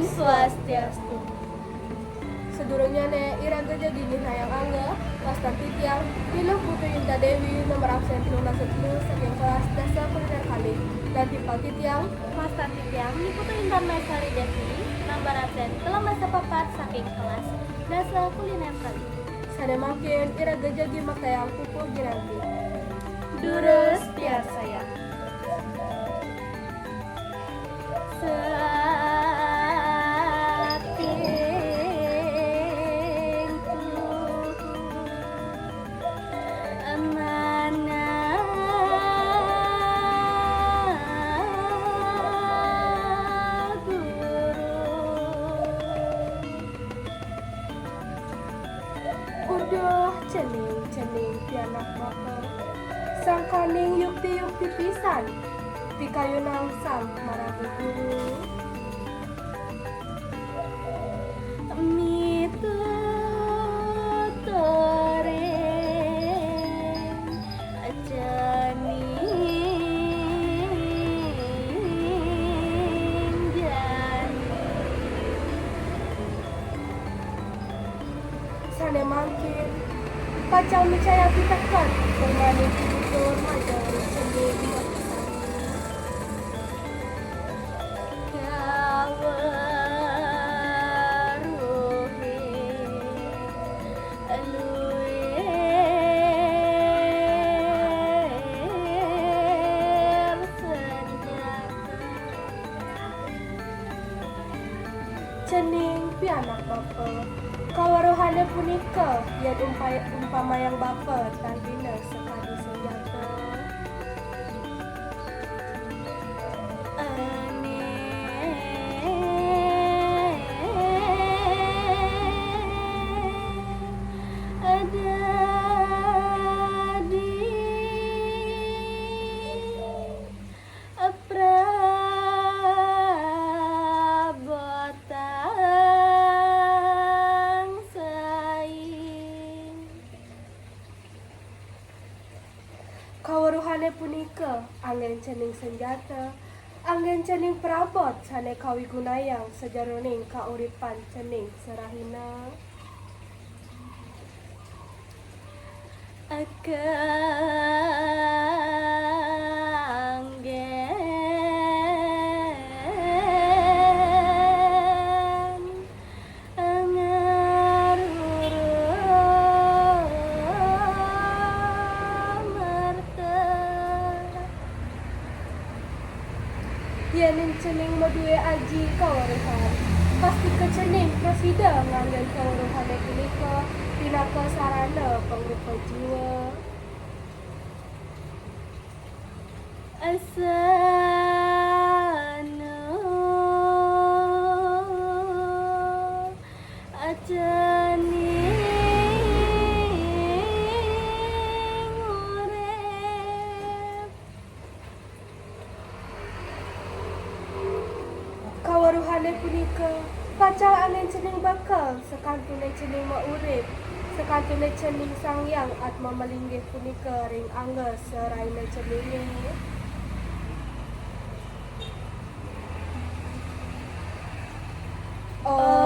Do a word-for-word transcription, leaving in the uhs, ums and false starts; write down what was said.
Swastiastu. Sadurungnyané iraga jagi nyihnayang angga, wastan titiang, Miluh Putu Yunita Déwi, nomor absén telung dasa telu saking kelas dasar kulinér kalih. Lan timpal titiang, wastan titiang, Ni Putu Intan Maisari Dévi, nomor absén telung dasa papat saking kelas dasar kulinér kalih. Sané mangkin iraga jagi maktayang pupuh giranti. Durus piarsayang. Saking pupuh manah guru. Uduh cening-cening pianak bapa, sangkaning yukti-yukti pisan pikayunang sang maraga guru. Mituturing cening jani. Sané mangkin, pacang micayang piteket, purmaning pitutur majeng cening makasami. Kaweruhé luir senjata. Cening pianak bapa, kaweruhané punika yén umpa-, umpamayang bapa tan bina sakadi senjata. Ané dadi prabotang sai. Kaweruhané punika anggén cening senjata, anggén cening prabot sané kawigunayang sajeroning kauripan cening sarahina. Kanggén ngaruru merta. Yéning cening madué aji kaweruhan, pastika cening prasida nganggén kaweruhané punika pinaka sarana pangrupa jiwa. Asana cening urip. Kaweruhané punika pacang anggén cening bekel sakantuné cening maurip, sakantuné cening Sang Hyang Atma malinggih punika ring angga sarahina ceningé. Om